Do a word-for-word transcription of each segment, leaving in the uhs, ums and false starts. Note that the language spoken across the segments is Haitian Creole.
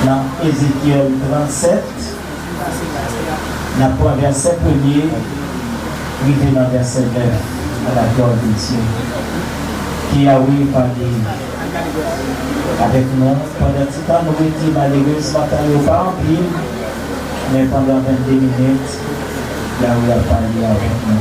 Nan Ezekyèl trannsèt, n ap pran vèsè premye rive nan vèsè nèf, à la gloire de Dieu. Ke Yahweh pale avèk nou. Pandan ti tan nou rete, malerezman, tan yo pa anpil, men pandan vennde minit, Yahweh ap pale avèk nou.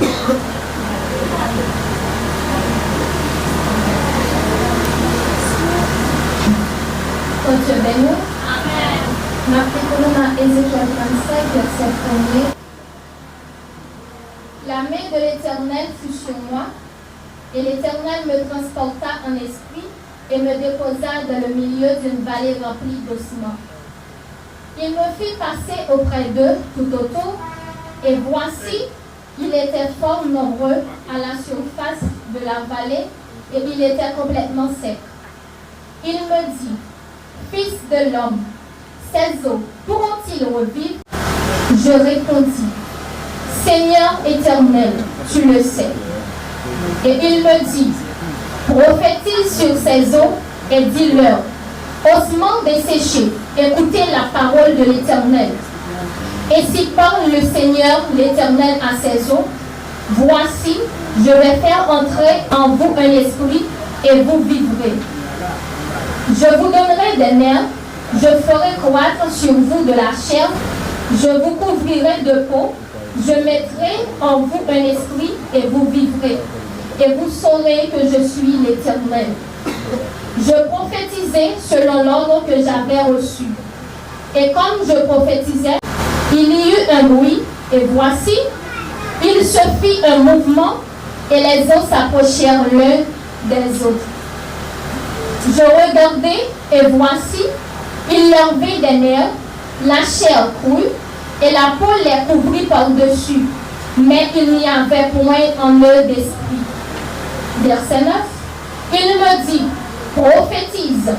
Bondye beni w. Amèn. M ap li pou nou nan Ezekyèl trannsèt, vèsè premye. La main de l'Éternel fut sur moi, et l'Éternel me transporta en esprit et me déposa dans le milieu d'une vallée remplie d'ossements. Il me fit passer auprès d'eux tout autour, et voici, ils étaient fort nombreux à la surface de la vallée, et il était complètement sec. Il me dit, fils de l'homme, ces os pourront-ils revivre? Je répondis, Seigneur Éternel, tu le sais. Et il me dit, prophétise sur ces os et dis-leur, ossements desséchés, écoutez la parole de l'Éternel. Ainsi parle le Seigneur l'Éternel à ces os, voici, je vais faire entrer en vous un esprit, et vous vivrez. Je vous donnerai des nerfs, je ferai croître sur vous de la chair, je vous couvrirai de peau, je mettrai en vous un esprit, et vous vivrez, et vous saurez que je suis l'Éternel. Je prophétisai selon l'ordre que j'avais reçu. Et comme je prophétisais, il y eut un bruit, et voici, il se fit un mouvement, et les os s'approchèrent l'un des autres. Je regardai, et voici, il y avait des nerfs, la chair crue, et la peau les couvrit par-dessus, mais il n'y avait point en eux d'esprit. Verset neuf. Il me dit, prophétise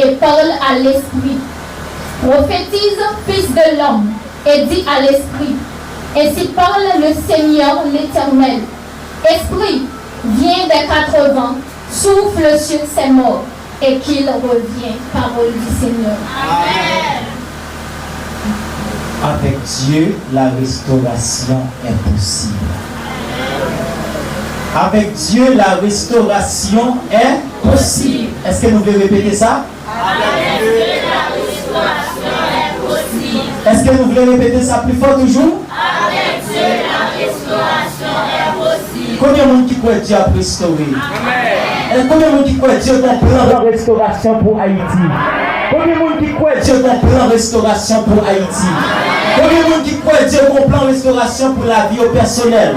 et parle à l'esprit. Prophétise, fils de l'homme, et dis à l'esprit, ainsi parle le Seigneur l'Éternel. Esprit, viens des quatre vents, souffle sur ces morts, et qu'ils reviennent. Parole du Seigneur. Amen. Avec Dieu, la restauration est possible. Avec Dieu, la restauration est possible. Èske nou vle repete sa? Avec Dieu, la restauration est possible. Èske nou vle repete sa pli fò toujou? Avec Dieu, la restauration est possible. Konbyen moun ki kwè Dye ap restore? Amèn. E konbyen moun ki kwè Dye gon plan restorasyon pou Ayiti? Konbyen moun ki kwè Dye gon plan restorasyon pou Ayiti? Konbyen moun ki kwè Dye gon plan restorasyon pou lavi yo pèsonèl?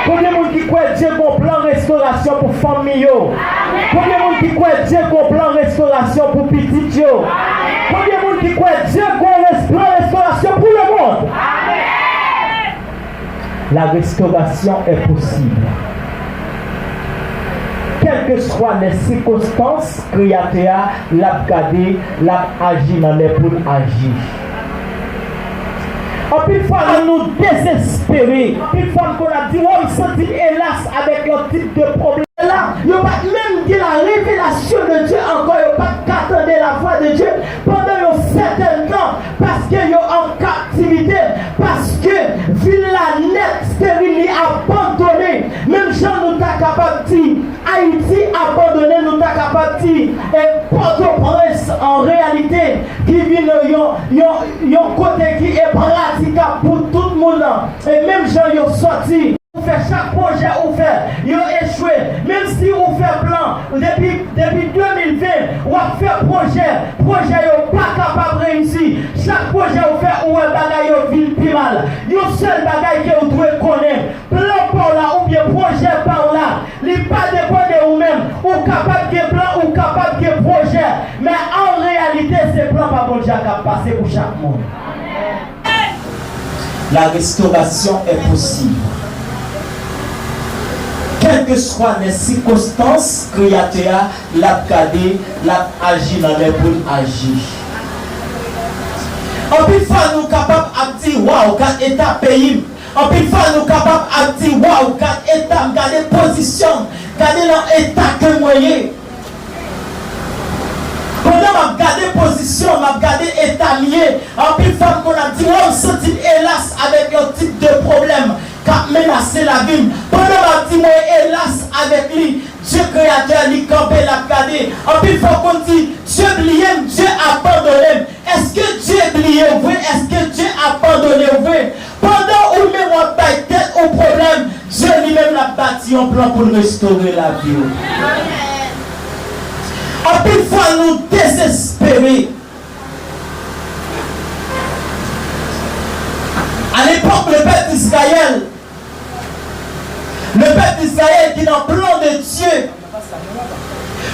Konbyen moun ki kwè Dye gon plan restorasyon pou fanmi yo? Konbyen moun ki kwè Dye gon plan restorasyon pou pitit yo? Konbyen moun ki kwè Dye gon res-, plan restorasyon pou lemonn? La restauration est possible. Kèlkeswa lè sikonstans, Kreyatè a, l ap gade, l ap aji nan lè pou l aji. Anpil fwa, nou, nou dezespere. Anpil fwa, m konn ap di, "Wè, m santi m elas avèk yon tip de pwoblèm." La, yo pa t menm gen la revelasyon de Dye ankò, yo pa t ka tande lavwa de Dye pandan yon sètèn tan, paske yo an kaptivite, paske vil la nèt esteril, li abandone. Menm jan nou ta kapab di Ayiti abandone, nou ta kapab di, e, Pòtoprens, an reyalite, ki vin yon, yon, yon kote ki enpratikab pou tout moun, e menm jan yo sòti. Ou fè chak pwojè ou fè, yo echwe. Menm si ou fè plan, depi, depi de mil ven, w ap fè pwojè, pwojè yo pa kapab reyisi. Chak pwojè ou fè, ou wè bagay yo vin pi mal. Yon sèl bagay ke ou dwe konnen, plan pa w la oubyen pwojè pa w la, li pa depann de ou menm. Ou kapab gen plan, ou kapab gen pwojè, men an reyalite, se plan pa Bondye a k ap pase pou chak moun. La restauration est possible. Kèlkeswa lè sikonstans, Kreyatè a, l ap gade, l ap aji nan lè pou l aji. Anpil fwa, nou kapab ap di, "Waw, gad eta peyi m." Anpil fwa, nou kapab ap di, "Waw, gad eta m, gade pozisyon m, gade nan eta ke mwen ye." M ap gade pozisyon, m ap gade eta m ye. Anpil fwa, m konn ap di, "Wè, m santi m elas avèk yon tip de pwoblèm k ap menase lavi m." Pandan m ap di mwen elas avèk li, Dye Kreyatè, li kanpe, l ap gade. Anpil fwa, w konn di, "Dye bliye m, Dye abandone m." Èske Dye bliye w vre? Èske Dye abandone w vre? Pandan ou menm w ap bay tèt ou pwoblèm, Dye li menm l ap bati yon plan pou l restore lavi w. Anpil fwa, nou dezespere. À l'époque, le peuple d'Israël, le peuple d'Israël ki nan plan de Dye,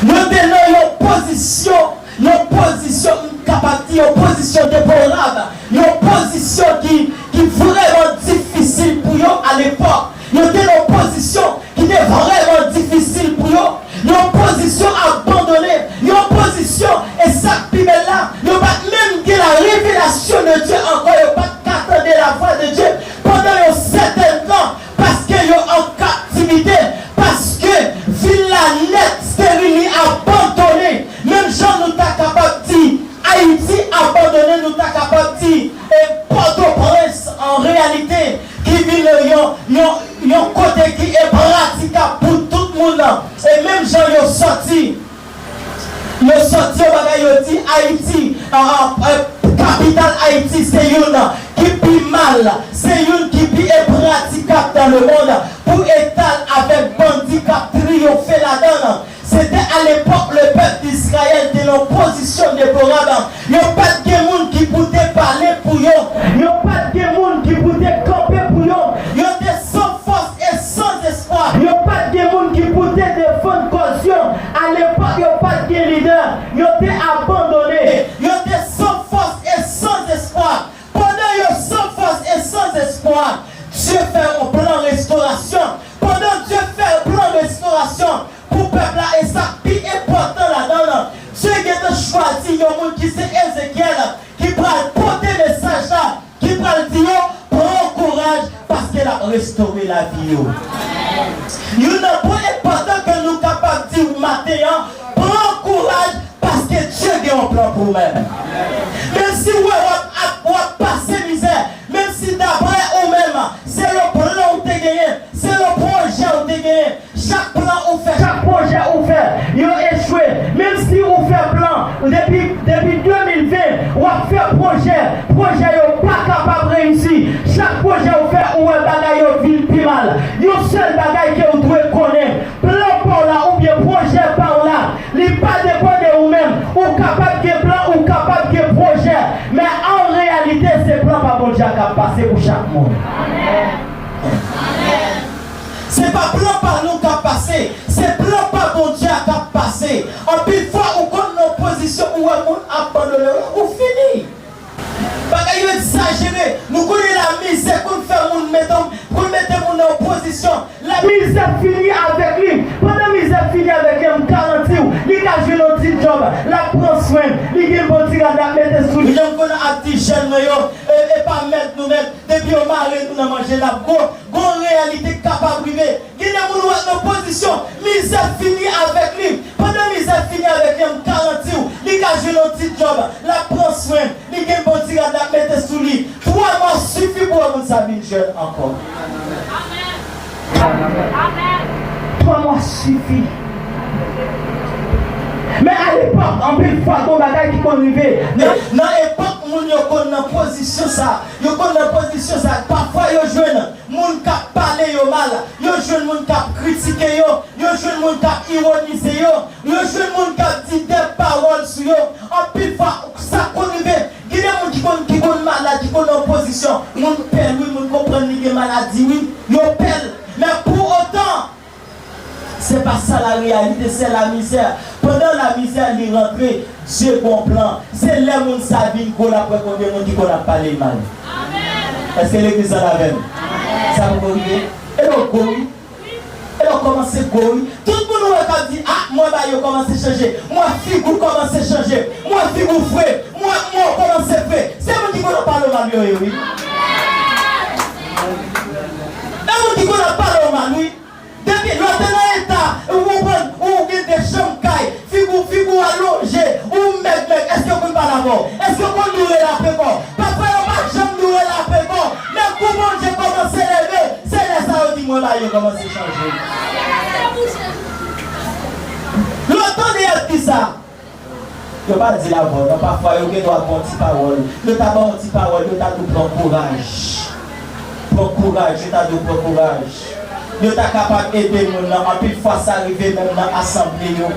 yo te nan yon pozisyon, yon pozisyon, m kapab di, yon pozisyon deplorab, yon pozisyon ki, ki vrèman difisil pou yo à l'époque. Yo te nan yon pozisyon ki te vrèman difisil pou yo. Yon pozisyon abandone, yon pozisyon, e sa k pi bèl la, yo pa t menm gen la revelasyon de Dye ankò, yo pa t ka tande lavwa de Dye pandan yon sètèn tan, paske yo an kaptivite, paske vil la nèt steril, li abandone. Menm jan nou ta kapab di Ayiti abandone, nou ta kapab di, e, Pòtoprens, an reyalite, ki vin yon, yon, yon kote ki enpratikab pou tout moun. E menm jan yo sòti, yo sòti yon bagay, yo di Ayiti, a, a, e, kapital Ayiti se youn ki pi mal, se youn ki pi enpratikab dans le monde, pou eta l avèk bandi k ap triyonfe ladan l. Se te à l'époque, le peuple d'Israël te nan pozisyon deplorab. Yo pa t gen moun ki pou te pale pou yo. Yo pa t gen moun ki pou te kanpe pou yo. Yo te san fòs e san espwa. Yo pa t gen moun ki pou te defann kòz yo. À l'époque, yo pa t gen lidè. Yo te abandone. Yo te san fòs e san espwa. Pandan yo san fòs e san espwa, Dye fè yon plan restorasyon. Pandan Dye fè plan restorasyon pou pèp la, e sa k pi enpòtan ladan l, Dye gentan chwazi yon moun ki se Ezekyèl, ki pral pote mesaj la, ki pral di yo, "Pran kouraj, paske l ap restore lavi yo." Youn nan pwen enpòtan ke nou kapab di maten an, pran kouraj, paske Dye gen yon plan pou ou menm. Menm si w wè w ap, ap, w ap pase mizè, menm si daprè ou menm, se yon plan ou te genyen, se yon pwojè ou te genyen, chak plan ou fè, chak pwojè ou fè, yo echwe. Menm si ou fè plan, depi, depi de mil ven, w ap fè pwojè, pwojè yo pa kapab reyisi. Chak pwojè ou fè, ou wè bagay yo vin pi mal. Yon sèl bagay ke ou dwe konnen, plan pa w la oubyen pwojè pa w la, li pa depann de ou menm. Ou kapab gen plan, ou kapab gen pwojè, men an reyalite, se plan pa Bondye a k ap pase pou chak moun. Se pa plan pa nou k ap pase, se plan pa Bondye a k ap pase. Anpil fwa, ou konn nan pozisyon ou wè moun abandone w, ou fini. Bagay yo egzajere. Nou konnen lamizè konn fè moun mete, konn mete moun nan yon pozisyon. Lamizè fini avèk li. Pandan mizè fini avèk li, m garanti w, li ka jwenn yon ti djòb. L ap pran swen. Li gen bon ti rad l ap mete sou li. Jan m konn ap di jèn mwen yo, e, e pa mèt nou mèt. Depi yo mare nou nan manje, n ap gwo. Gon reyalite k kapab rive. Gen de moun ou wè nan pozisyon, mizè fini avèk li. Pandan mizè fini avèk li, m garanti w, li ka jwenn yon ti djòb, l ap pran swen, li gen bon ti rad l ap mete sou li. Twa mwa sifi pou wè moun sa vin jèn ankò. Twa mwa sifi. Men alepòk, anpil fwa, gon bagay ki konn rive. Nan epòk moun yo konn nan pozisyon sa, yo konn nan pozisyon sa, pafwa yo jwenn moun k ap pale yo mal, yo jwenn moun k ap kritike yo, yo jwenn moun k ap iwonize yo, yo jwenn moun k ap di de pawòl sou yo. Anpil fwa, sa konn rive. Gen de moun ki konn, ki konn malad, ki konn nan pozisyon. Moun pè l, wi, moun konprann li gen maladi, wi. Yo pè l. Men pou otan, se pa sa lareyalite, se lamizè. Pandan lamizè li rantre, Dye gon plan. Se lè moun sa vin gwo, l ap wè konbyen moun ki konn ap pale l mal. Èske legliz la avè m? Sa poko rive? E lè w gwo, wi. E lè w kòmanse gwo, wi. Tout moun ou wè k ap di, "A, m wè bagay yo kòmanse chanje. M wè figi w kòmanse chanje. M wè figi w fre. M wè, m wè w kòmanse fre." Se moun ki konn ap pale w mal yo ye, wi. E moun ki konn ap pale w mal, wi. Depi lè w te nan eta, ou konprann, ou gen de chanm kay, figi w, figi w alonje, ou mèg, avè w? Èske w konn doure lapè kò? Pafwa yo pa janm doure lapè kò. Men kou Bondye kòmanse leve, se lè sa yo di mwen ba yo kòmanse chanje. Lè w tande y ap di sa, yo pa di l avè w non, pafwa yo gen dwa ba w ti pawòl. Yo ta ba w ti pawòl, yo ta di w pran kouraj. Pran kouraj, yo ta di w pran kouraj. Yo ta kapab ede moun nan. Anpil fwa sa rive menm nan asanble yo.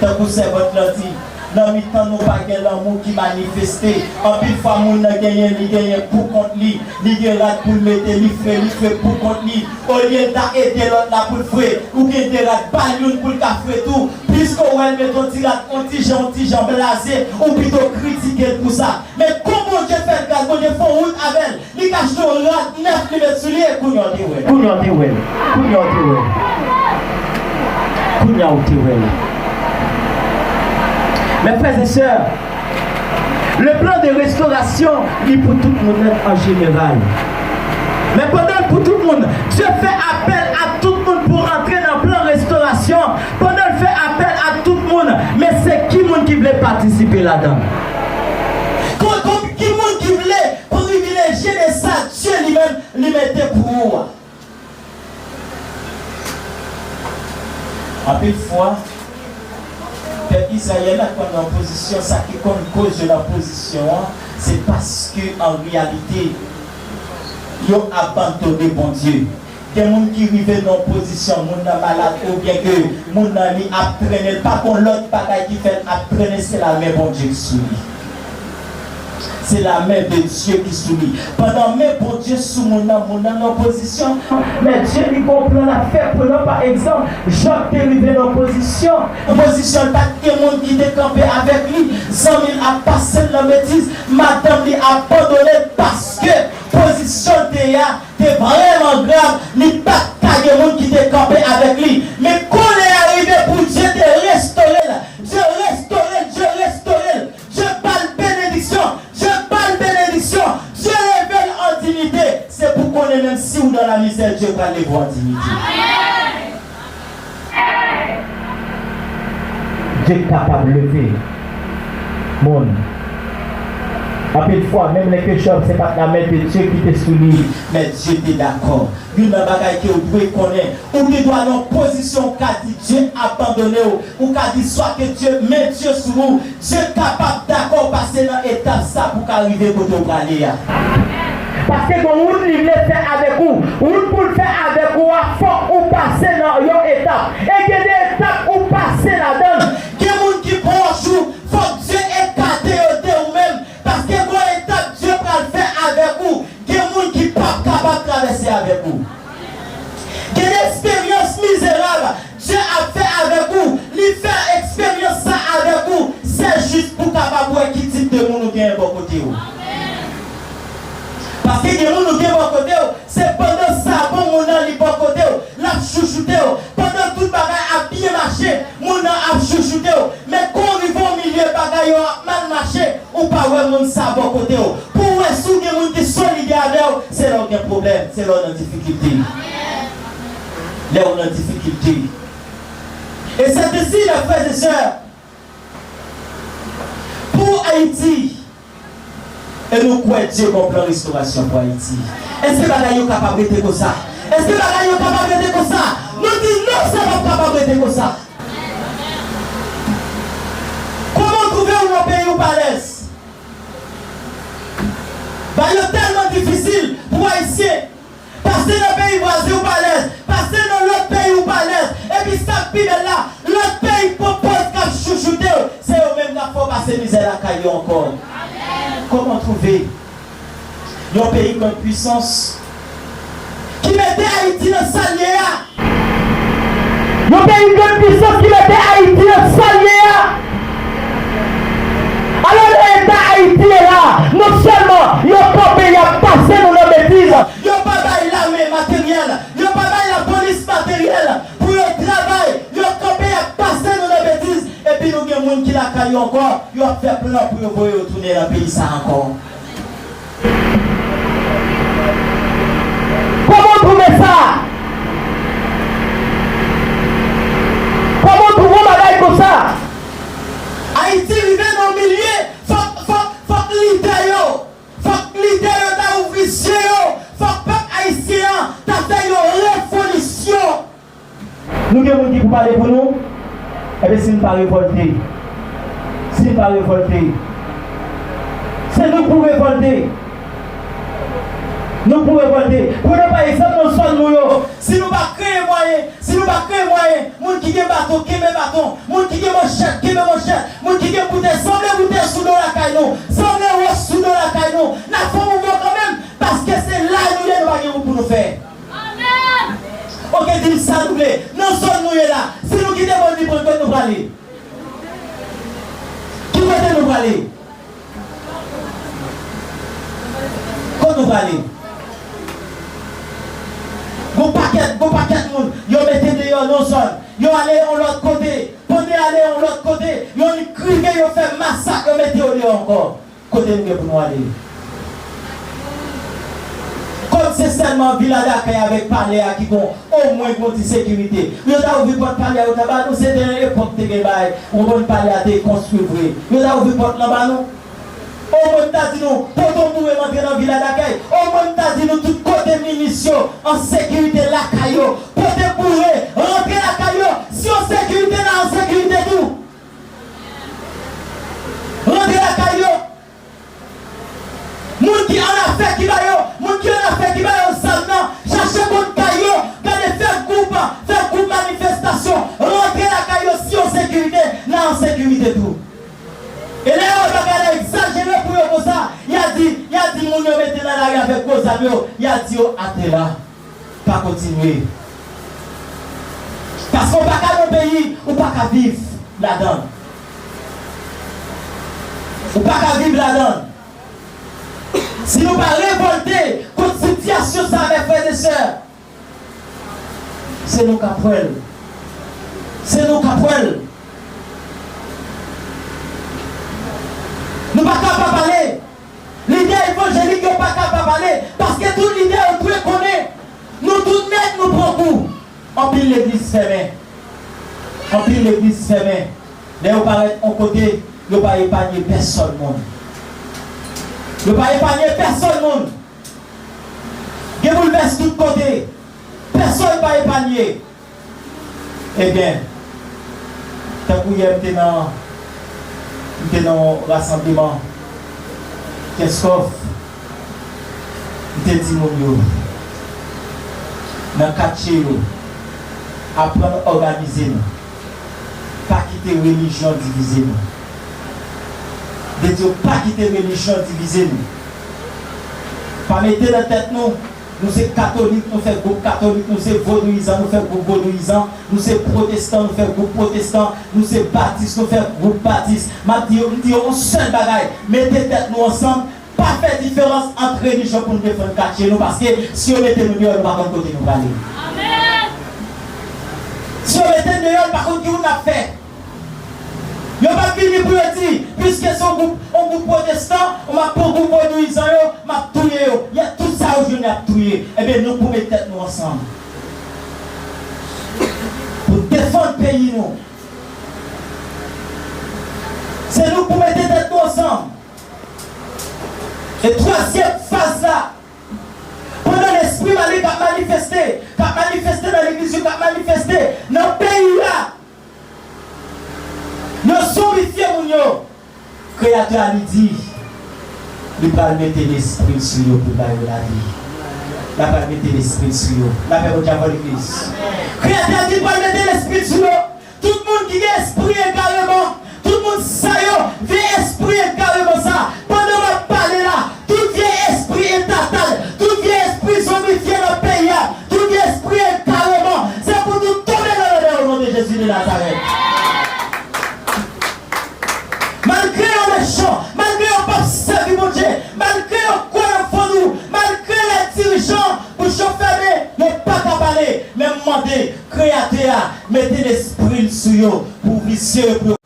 Tankou sèvant lan di, nan mitan nou pa gen lanmou ki manifeste. Anpil fwa moun nan genyen, li genyen pou kont li. Li gen rad pou l mete, li fre, li fre pou kont li. Olye l ta ede lòt la pou l fre, ou gen de rad, ba l youn pou l ka fre tou. Piske w wè l met yon ti rad, yon ti jan, yon ti jan blaze, ou pito kritike l pou sa. Men kon Bondye fè l gras, Bondye fè yon wout avè l, li ka achte yon rad nèf, li met sou li, e kounye a w te wè l. Kounye a w te wè l. Kounye a w te wè l. Kounye a w te wè l. Mes frères et sœurs, le plan de restauration, li pou tout moun nèt an jeneral. Men pandan l pou tout moun, Dye fè apèl a tout moun pou rantre nan plan restorasyon. Pandan l fè apèl a tout moun, men se ki moun ki vle patisipe ladan l? Kon, kon, ki moun ki vle privilejye de sa Dye li menm li mete pou ou a? Anpil fwa, pèp Izrayèl la konn nan pozisyon, sa ki konn koz yo nan pozisyon an, se paske an reyalite, yo abandone Bondye. Gen moun ki rive nan pozisyon, moun nan malad, oubyen ke moun nan li ap trennen, pa gon lòt bagay ki fè l ap trennen, se lamen Bondye ki sou li. Se lamen de Dye ki sou li. Pandan men Bondye sou moun nan, moun nan nan pozisyon, men Dye li gon plan l ap fè pou l. Pa egzanp, Jòb te rive nan pozisyon. Pozisyon l pa t gen moun ki te kanpe avèk li. Zanmi l ap pase l nan betiz. Madanm li abandone l paske pozisyon l te ye a te vrèman grav. Li pa t ka gen moun ki te kanpe avèk li. Men kolè a rive pou Dye te restore l. Dye restore l, Dye restore l. Dye ba l benediksyon, Dye ba l benediksyon, Dye leve l an diyite. Se pou konnen menm si w nan lamizè, Dye pral leve w an diyite. Dye kapab leve moun. Anpil fwa, menm lè ke Jòb se pa t lamen de Dye ki te sou li, men Dye te dakò. Youn nan bagay ke w dwe konnen, ou gen dwa nan pozisyon w ka di Dye abandone w, ou ka di swa ke Dye, men Dye sou ou, Dye kapab dakò pase nan etap sa pou w ka rive kote w prale a. Paske gon wout li vle fè avèk ou. Wout pou l fè avèk ou a, fòk ou pase nan yon etap. E gen de etap ou pase ladan l. Gen moun ki pwòch ou, fòk Dye ekate yo de ou menm. Paske gon etap Dye pral fè avèk ou. Gen moun ki p ap kapab travèse avèk ou. Gen de eksperyans mizerab Dye ap fè avèk ou. Li fè eksperyans sa avèk ou, se jis pou w kapab wè ki tip de moun ou genyen bò kote w. Paske gen moun ou gen bò kote w, se pandan sa bon moun nan li bò kote w, l ap chouchoute w. Pandan tout bagay ap byen mache, moun nan ap chouchoute w. Men kon w rive yon milye bagay yo ap mal mache, ou pa wè moun sa bò kote w. Pou w wè si w gen moun ki solidè avè w, se lè w gen pwoblèm, se lè w nan difikilte. Lè w nan difikilte. E se te si, mes frères et sœurs, pou Ayiti, e nou kwè Dye gon plan restorasyon pou Ayiti. Èske bagay yo kapab rete konsa? Èske bagay yo kapab rete konsa? Nou di non, sa p ap kapab rete konsa. Kòman w twouve w nan peyi w pa lèz? Bagay yo tèlman difisil pou Ayisyen. Pase nan peyi vwazen w pa lèz, pase nan lòt peyi w pa lèz. Epi sa k pi bèl la, lòt peyi pwopòz k ap chouchoute w, se yo menm k ap fè w pase mizè lakay yo ankò. Kòman w twouve yon peyi grann pwisans ki mete Ayiti nan sa l ye a? Yon peyi grann pwisans ki mete Ayiti nan sa l ye a. Alò, nan eta Ayiti ye la, non sèlman yo kanpe, y ap pase nou nan betiz, yo pa bay lame materyèl, yo pa bay lapolis materyèl pou yo travay, yo kanpe, y ap pase nou nan betiz, epi nou gen moun ki lakay yo ankò, yo ap fè plan pou yo voye yo tounen nan peyi sa a ankò. Kòman w twouve sa? Kòman w twouve yon bagay konsa? Ayiti rive nan yon milye, fòk, fòk, Pale pou nou, ebyen si n pa revòlte, si n pa revòlte, se nou k pou revòlte. Nou k pou revòlte. Pran pa egzanp nan zòn nou yo. Si nou pa kreye mwayen, si nou pa kreye mwayen, moun ki gen baton, kenbe baton, moun ki gen manchèt, kenbe manchèt, moun ki gen boutèy, sanble boutèy sou do lakay nou, sanble wòch sou do lakay nou, n ap fè mouvman kanmenm, paske se la nou ye, nou pa gen wout pou nou fè. Amèn. Oke, di m sa nou vle. Nan zòn nou ye la, si nou kite bòn li pran, kote nou prale? Ki kote nou prale? Kot nou prale? Gon pakèt, gon pakèt moun, yo mete deyò nan zòn. Yo ale yon lòt kote. Pandan y ale yon lòt kote, yo rive, yo fè masak, yo mete yo deyò ankò. Kote nou gen pou nou ale? Kòm se sèlman Vila Dakèy avèk palè a ki gon omwen gon ti sekirite, yo ta ouvri pòt palè a, yo ta ba nou. Se te yon epòk te gen bay, ou konprann, palè a te konstwi vre. Yo ta ouvri pòt lan ba nou. Omwen m ta di nou, Poto Boure rantre nan Vila Dakèy. Omwen m ta di nou tout kote minis yo an sekirite lakay yo. Poto Boure rantre lakay yo. Si yo sekirite, n a an sekirite tou. Rantre lakay yo. Moun ki annafè ki ba yo, moun ki annafè ki ba yo zam nan, chache kot kay yo, gade fè gwoup, fè gwoup manifestasyon, rantre lakay yo, si yo sekirite, n a an sekirite tou. E lè yo wè bagay la egzajere pou yo konsa, y a di, y a di moun yo mete nan lari avèk gwo zam yo, y a di yo atè la. Pa kontinye. Paske w pa ka nan peyi, ou pa ka viv ladan l. Ou pa ka viv ladan l. Si nou pa revòlte kont sitiyasyon sa, mè frè e sè, se nou k ap wè l. Se nou k ap wè l. Nou pa ka pa pale. Lidè evanjelik yo pa ka pa pale, paske tout lidè yo dwe konnen, nou tout nèg nou pran kou. Anpil legliz fèmen. Anpil legliz fèmen. Lè yo parèt yon kote, yo pa epanye pèsòn moun. Yo pa epanye pèsòn moun. Gen boulvès tout kote. Pèsòn pa epanye. Ebyen, tankou yè m te nan, m te nan yon rasanbleman Kenskòf, m te di moun yo, nan katye yo, aprann òganize nou. Pa kite relijyon divize nou. M te di yo, pa kite relijyon divize nou. Pa mete nan tèt nou, nou se katolik, nou fè gwoup katolik, nou se vodouyizan, nou fè gwoup vodouyizan, nou se pwotestan, nou fè gwoup pwotestan, nou se batis, nou fè gwoup batis. M ap di yo, m di yo yon sèl bagay, mete tèt nou ansanm, pa fè diferans ant relijyon pou n defann katye nou, paske si yo mete nou deyò, nou pa konn kote nou prale. Amèn. Si yo mete n deyò, nou pa konn ki wout n ap fè. Yo p ap vini pou yo di, piske se yon gwoup, yon gwoup pwotestan, m ap pran gwoup vodouyizan yo, m ap touye yo. Y a tout sa yo jwenn, y ap touye. Ebyen, nou pou met tèt nou ansanm. Pou defann peyi nou. Se nou pou mete tèt nou ansanm. E twazyèm faz la, pandan lespri malen k ap manifeste, k ap manifeste nan legliz yo, k ap manifeste nan peyi a, yo zonbifye moun yo. Kreyatè a li di, li pral mete lespri l sou yo pou l ba yo lavi. L ap pral mete lespri l sou yo. Lapè Bondye avè w, legliz. Kreyatè a di l pral mete lespri l sou yo. Tout moun ki gen espri egareman, tout moun sa yo, vye espri egareman sa, pandan m ap pale la, tout vye espri entatal, tout vye espri zonbifye nan peyi a, tout vye espri egareman, se pou nou tonbe nan lanmè o non de Jezi de Nazarèt. Malgre yo mechan, malgre yo p ap sèvi Bondye, malgre yo kwè nan vodou, malgre lè dirijan bouch yo fèmen, yo pa ka pale, men m mande Kreyatè a mete lespri l sou yo pou vizye yo, pou yo.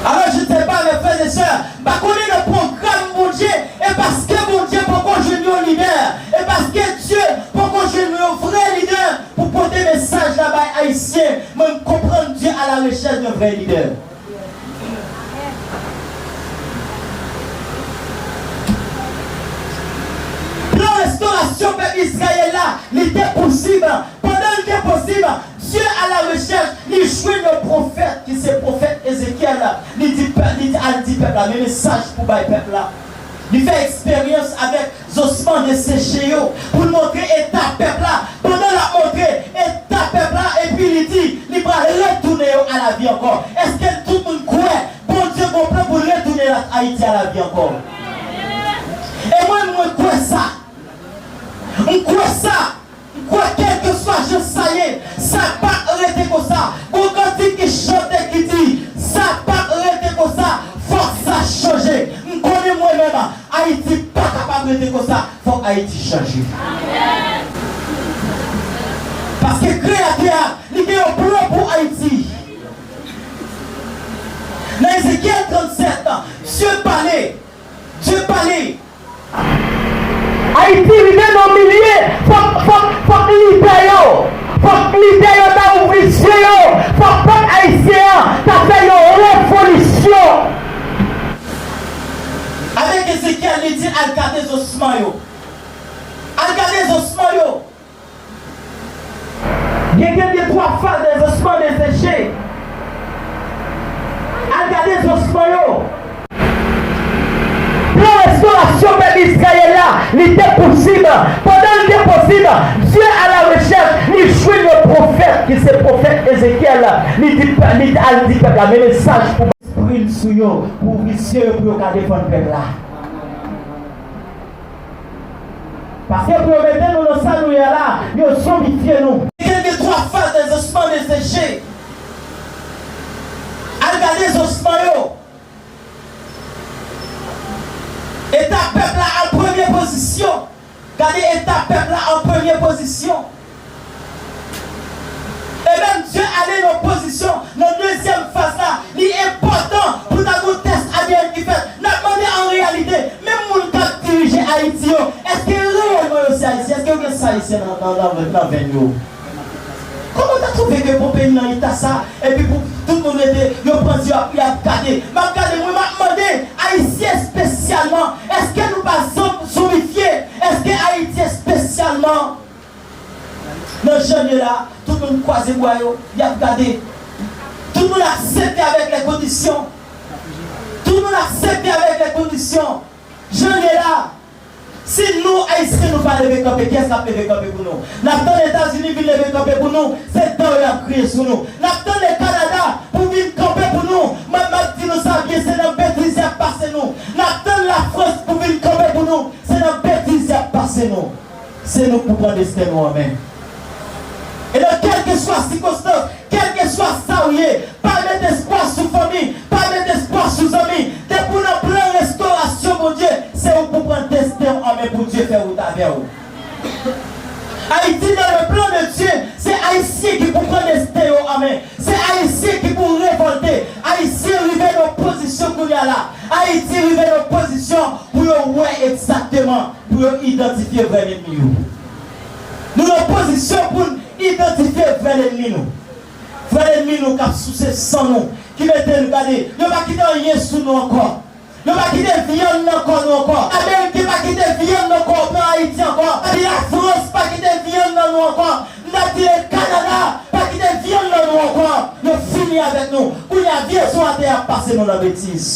Alò, je ne sais pas, mes frères et sœurs, m pa konnen nan pwogram Bondye, e paske Bondye poko jwenn yon lidè, e paske Dye poko jwenn yon vrè lidè pou pote mesaj la bay Ayisyen, mwen m konprann Dieu à la recherche d'un vrai leader. Plan Restorasyon pèp Izrayèl la, li te posib. Pandan l te posib, Dye a la rechèch, li jwenn yon pwofèt ki se pwofèt Ezekyèl. Li di pèp, li di, al di pèp la, men mesaj pou bay pèp la. Li fè eksperyans avèk zosman deseche yo pou l montre eta pèp la. Pandan l ap montre eta pèp la, epi li di, li pral retounen yo alavi ankò. Èske tout moun kwè Bondye gon plan pou l retounen Ayiti alavi ankò? E mwen, mwen kwè sa. M kwè sa. M kwè kèlkeswa jan sa ye, sa p ap rete konsa. Gon kantik ki chante ki di, sa p ap rete konsa, fòk sa chanje. M konnen mwen menm, Ayiti pa kapab rete konsa, fòk Ayiti chanje. Paske Kreyatè a, li gen yon plan pou Ayiti. Nan Ezekyèl trannsèt, Dye pale, Dye pale. Ayiti rive nan milye, fòk, fòk, fòk lidè yo, fòk lidè yo ta ouvri zye yo, fòk pèp ayisyen an ta fè yon revolisyon. Avèk Ezekyèl, li di, al gade zosman yo. Al gade zosman yo. Gen, gen de twa faz de zosman deseche. Al gade zosman yo. Plan restorasyon pèp Izrayèl la, li te posib. Pandan l te posib, Dye a la rechèch, li jwenn yon pwofèt ki se pwofèt Ezekyèl. Li di, li al di pèp la, men mesaj pou espri l sou yo, pou ouvri zye yo, pou yo ka defann pèp la. Paske pou yo mete nou nan sa nou ye a la, yo zonbifye nou. Gen de twa faz de zosman deseche. Al gade zosman yo. Eta pèp la an premye pozisyon. Gade eta pèp la an premye pozisyon. E menm Dye ale nan pozisyon, nan dezyèm faz la, li enpòtan pou ta gon tès A D N ki fèt. N ap mande an reyalite, menm moun k ap dirije Ayiti yo, èske reyèlman yo se Ayisyen? Èske yo gen san Ayisyen nan, nan, nan, nan venn yo? Comment t'as trouvé que bon peyi nan eta sa, epi pou tout moun rete, yo pran zye yo ap, y ap gade. M ap gade, mwen, m ap mande, Ayisyen espesyalman, èske nou pa zon-, zonbifye? Èske Ayiti espesyalman, nan jan l ye la, tout moun kwaze bra yo, y ap gade. Tout moun aksepte avèk lè kondisyon. Tout moun aksepte avèk lè kondisyon. Jan l ye la, si nou, Ayisyen, nou pa leve kanpe, kiyès k ap leve kanpe pou nou? N ap tann Etazini vin leve kanpe pou nou, se dan yo y ap griyen sou nou. N ap tann Kanada pou vin kanpe pou nou. Mwen, m ap di nou sa byen, se nan betiz y ap pase nou. N ap tann Lafrans pou vin kanpe pou nou, se nan betiz y ap pase nou. Se nou k pou pran desten nou an men. E nan kèlkeswa sikonstans, kèlkeswa sa w ye, pa met espwa sou fanmi, pa met espwa sou zanmi. Depi w nan plan restorasyon Bondye, se ou k pou pran desten w an men pou Dye fè wout avè w. Ayiti dans le plan de Dieu, se Ayisyen ki pou pran desten yo an men. Se Ayisyen ki pou revòlte. Ayisyen rive nan pozisyon kounye a la. Ayiti rive nan pozisyon pou yo wè egzakteman, pou yo idantifye vrè lènmi yo. Nou nan pozisyon pou n idantifye vrè lènmi nou. Vrè lènmi nou k ap souse san nou, ki mete nou, gade, yo pa kite anyen sou nou ankò. Yo pa kite vyann nan kò nou ankò. Ameriken pa kite vyann nan kò, nan Ayiti ankò. Epi Lafrans pa kite vyann nan nou ankò. M ta di Kanada pa kite vyann nan nou ankò. Yo fini avèk nou. Kounye a, vye zo atè a ap pase nou nan betiz.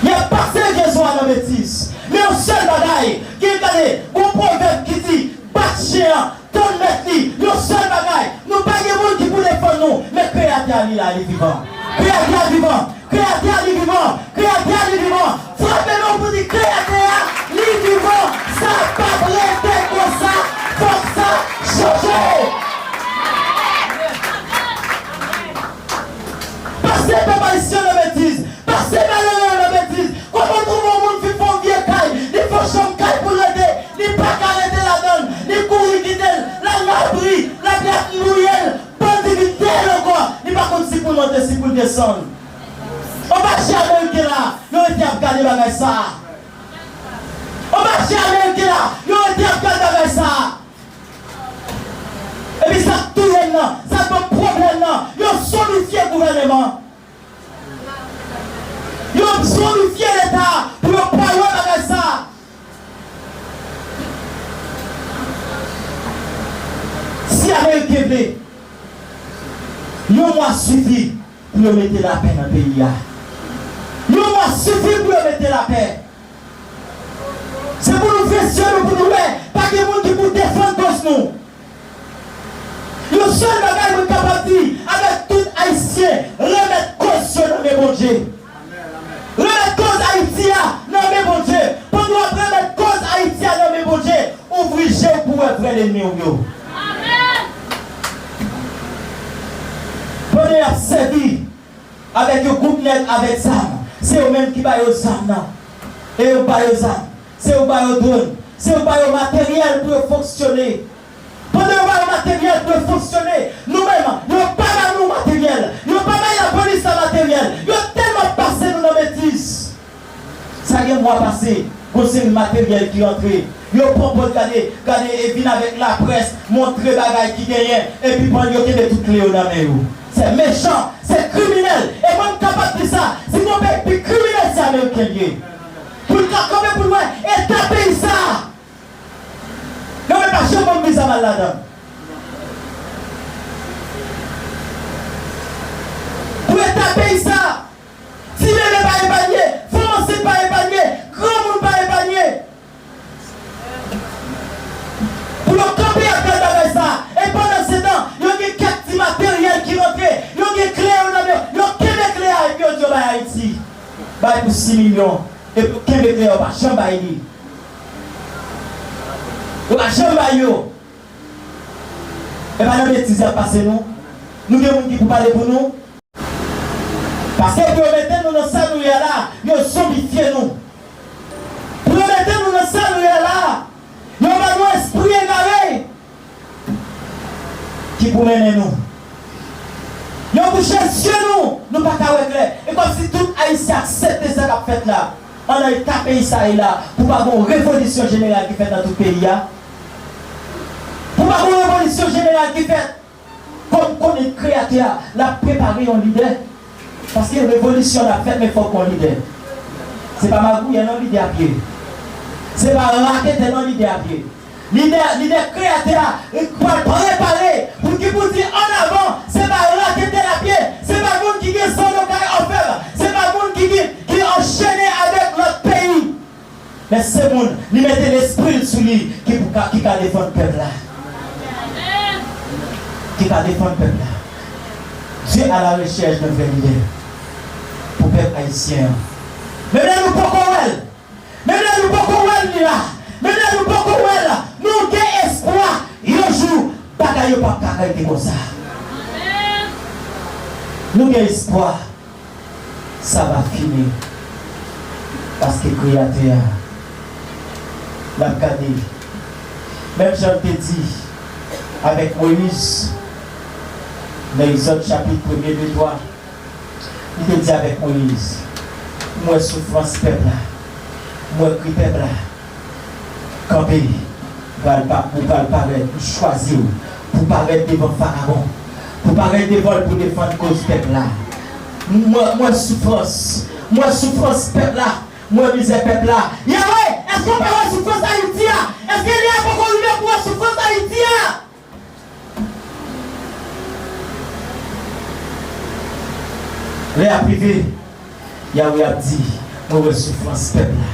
Y ap pase vye zo a nan betiz. Men yon sèl bagay, gen, gade, gon pwovèb ki di, bat chen an, tann mèt li. Yon sèl bagay, nou pa gen moun ki pou defann nou, men Kreyatè a li la, li vivan. Kreyatè a vivan. Kreyatè a li vivan. Kreyatè a li vivan. Frape men w pou di Kreyatè a li vivan. Sa p ap rete konsa. Fòk sa chanje. Pase pèp ayisyen nan betiz. Pase malere yo nan betiz. Kòman w twouve yon moun fin fè yon vye kay, li fè yon chanm kay pou l rete, li pa ka rete ladan l, li kouri kite l, l al labri, lapli ap mouye l, bandi vin dèyè l ankò, li pa konn si pou l monte, si pou l desann. Anba je Ameriken la, yo rete ap gade bagay sa a. Anba je Ameriken la, yo rete ap gade bagay sa a. Epi sa k touye n nan, sa k ban m pwoblèm nan, yo zonbifye gouvèneman. Yo zonbifye Leta pou yo pa wè bagay sa. Ameriken vle. Yon mwa sifi pou yo mete lapè nan peyi a. Yon mwa sifi pou yo mete lapè. Se pou nou ouvri zye nou, pou nou wè, pa gen moun ki pou defann kòz nou. Yon sèl bagay mwen kapab di, avèk tout Ayisyen, remèt kòz yo nan men Bondye. Remèt kòz Ayiti a nan men Bondye. Pandan w ap remèt kòz Ayiti a nan men Bondye, ouvri je w pou w wè vrè lènmi w yo. Pandan y ap sèvi avèk yon gwoup nèg avèk zam, se yo menm ki ba yo zam nan. E yo ba yo zam, se yo ba yo dwòn, se yo ba yo materyèl pou yo fonksyone. Pandan yo ba yo materyèl pou yo fonksyone, nou menm, yo pa ba nou materyèl. Yo pa bay lapolis la materyèl. Yo tèlman pase nou nan betiz. Sa gen mwa pase, gon seri materyèl ki rantre. Yo pran pòz gade, gade e vin avèk laprès, montre bagay ki genyen, epi pandan yo kenbe tout kle yo nan men yo. Se mechan, se kriminèl. E mwen m kapab di sa, si gon peyi pi kriminèl, se Ameriken l ye. Pou l ka kanpe pou l wè eta peyi sa a. Yo menm pa janm ban m viza m al ladan. Pou eta peyi sa, ti bebe pa epanye, fanm ansent pa epanye, granmoun pa epanye. Pou yo kanpe ap gade bagay sa, e pandansetan, yo gen kèk ti materyèl ki rantre, yo gen kle yo nan men yo, yo kenbe kle a epi yo di yo bay Ayiti. Bay pou sis milyon, epi yo kenbe kle a, yo pa janm bay li. Yo pa janm bay yo. E pa nan betiz y ap pase nou. Nou gen moun ki pou pale pou nou. Paske pou yo mete nou nan sa nou ye a la, yo zonbifye nou. Pou yo mete nou nan sa nou ye a la, yo ban nou espri egare ki pou mennen nou. Yo bouche zye nou, nou pa ka wè klè. E kòmsi tout Ayisyen aksepte sa k ap fèt la. Ann nan eta peyi sa ye la, pou pa gon revolisyon jeneral ki fèt nan tout peyi a. Pou pa gon revolisyon jeneral ki fèt. Kòm konnen Kreyatè a, l ap prepare yon lidè. Paske revolisyon l ap fèt, men fòk gon lidè. Se pa magouyè non lidè ap ye. Se pa raketè non lidè ap ye. Lidè, lidè Kreyatè a pral prepare pou ki pou di an avan, se pa raketè l ap ye, se pa moun ki gen zòn okay òfèb, se pa moun ki gen, ki anchene avèk lòt peyi. Men se moun, li mete lespri l sou li ki pou ka, ki ka defann pèp la. Ki ka defann pèp la. Dieu à la recherche d'un vrai leader pou pèp ayisyen an. Menm lè nou poko wè l, menm lè nou poko wè l li la, menm lè nou poko wè l, nou gen espwa yon jou bagay yo p ap ka rete konsa. Nou gen espwa. Sa va fini. Paske Kreyatè a, l ap gade. Menm jan l te di avèk Moyiz, nan Egzòd chapit premye, de, twa, li te di avèk Moyiz, "M wè soufrans pèp la, m wè kri pèp la." Kanpe, pral pa, ou pral parèt, m chwazi w pou parèt devan Farawon, pou parèt devan l pou defann koz pèp la. M wè, m wè soufrans, m wè soufrans pèp la, m wè mizè pèp la. Yawe, èske w pa wè soufrans Ayiti a? Èske lè a poko rive pou w wè soufrans Ayiti a? Lè ap rive, Yawe ap di, "Mwen wè soufrans pèp la.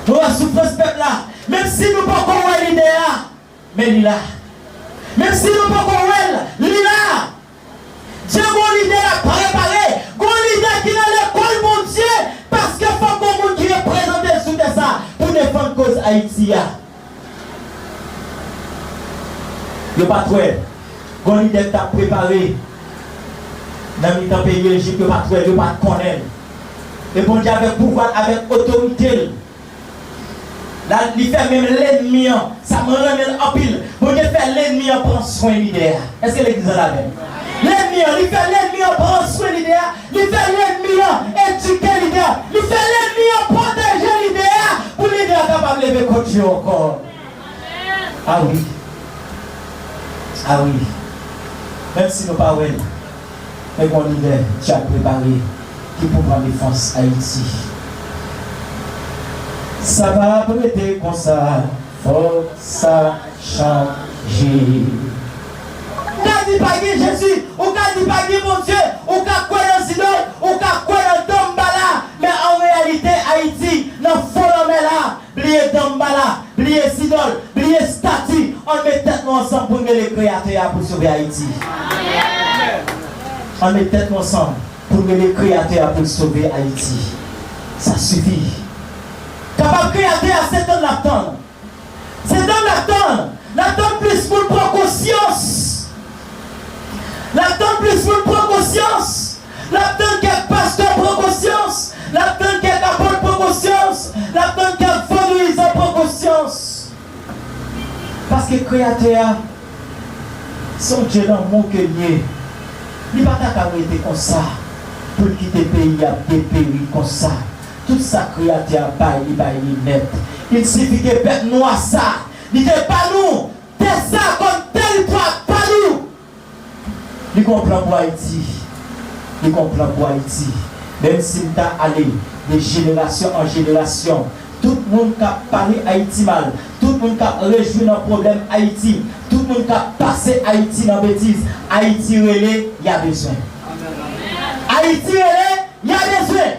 Mwen wè soufrans pèp la." Menm si nou poko wè lidè a, men li la. Menm si nou poko wè l, li la. Dye gon lidè l ap prepare, gon lidè ki nan lekòl Bondye, paske fòk gon moun ki reprezante l sou tè sa pou defann koz Ayiti a. Yo pa t wè l. Gon lidè k t ap prepare nan mitan peyi Ejip, yo pa t wè l, yo pa t konnen l. E Bondye avèk pouvwa l, avèk otorite l, la, li fè menm lènmi an, sa mwen renmen l anpil, Bondye fè lènmi an pran swen lidè a. Èske legliz an la avè m? Lènmi an, li fè lènmi an pran swen lidè a. Li fè lènmi an edike lidè a. Li fè lènmi an pwoteje lidè a pou lidè a kapab leve kont yo ankò. A wi. A wi. Menm si nou pa wè l, men gon lidè Dye ap prepare ki pou pran defans Ayiti. Sa p ap rete konsa, fòk sa chanje. di pa gen Jezi, ou ka di pa gen Bondye, ou ka kwè nan zidòl, ou ka kwè nan Danmbala, men an reyalite, Ayiti, nan fon lanmè la, bliye Danmbala, bliye zidòl, bliye estati, ann met tèt nou ansanm pou n rele Kreyatè a pou l sove Ayiti. Ann met tèt nou ansanm pou n rele Kreyatè a pou l sove Ayiti. Sa sifi. Kapab Kreyatè a se tann l ap tann. Se tann l ap tann. L ap tann plis moun pran konsyans. L ap tann plis moun pran konsyans. L ap tann kèk pastè pran konsyans. L ap tann kèk apot pran konsyans. L ap tann kèk vodouyizan pran konsyans. Paske Kreyatè a, se yon Dye lanmou ke l ye. Li pa ta ka rete konsa pou l kite peyi a deperi konsa. Tout sa Kreyatè a bay, li bay li nèt. Il sifi ke pèp nwa sa, li te ba nou tè sa kòm tèritwa pa nou. Li gon plan pou Ayiti. Li gon plan pou Ayiti. Menm si m ta ale de jenerasyon an jenerasyon, tout moun k ap pale Ayiti mal, tout moun k ap rejwi nan pwoblèm Ayiti, tout moun k ap pase Ayiti nan betiz, Ayiti rele, y a bezwen. Ayiti rele, y a bezwen.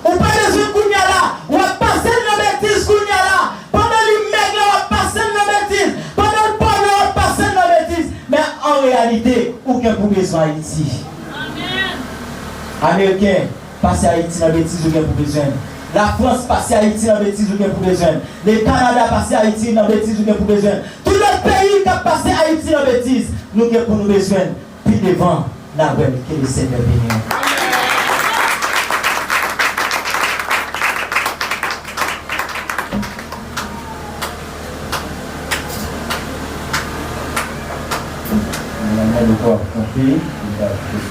Ou pa bezwen kounye a la, w ap pase l nan betiz kounye a la. Pandan li mèg la, w ap pase l nan betiz. Pandan l pòv la, w ap pase l nan betiz. Men an reyalite, ou gen pou bezwen Ayiti. Ameriken pase Ayiti nan betiz, ou gen pou bezwen l. Lafrans pase Ayiti nan betiz, ou gen pou bezwen l. Le Kanada pase Ayiti nan betiz, ou gen pou bezwen l. Tout lòt peyi k ap pase Ayiti nan betiz, nou gen pou nou bezwen l. Pi devan, n a wè l. Ke le Senyè beni w. Mwen, mwen, nou ap kanpe, nou ap kanpe.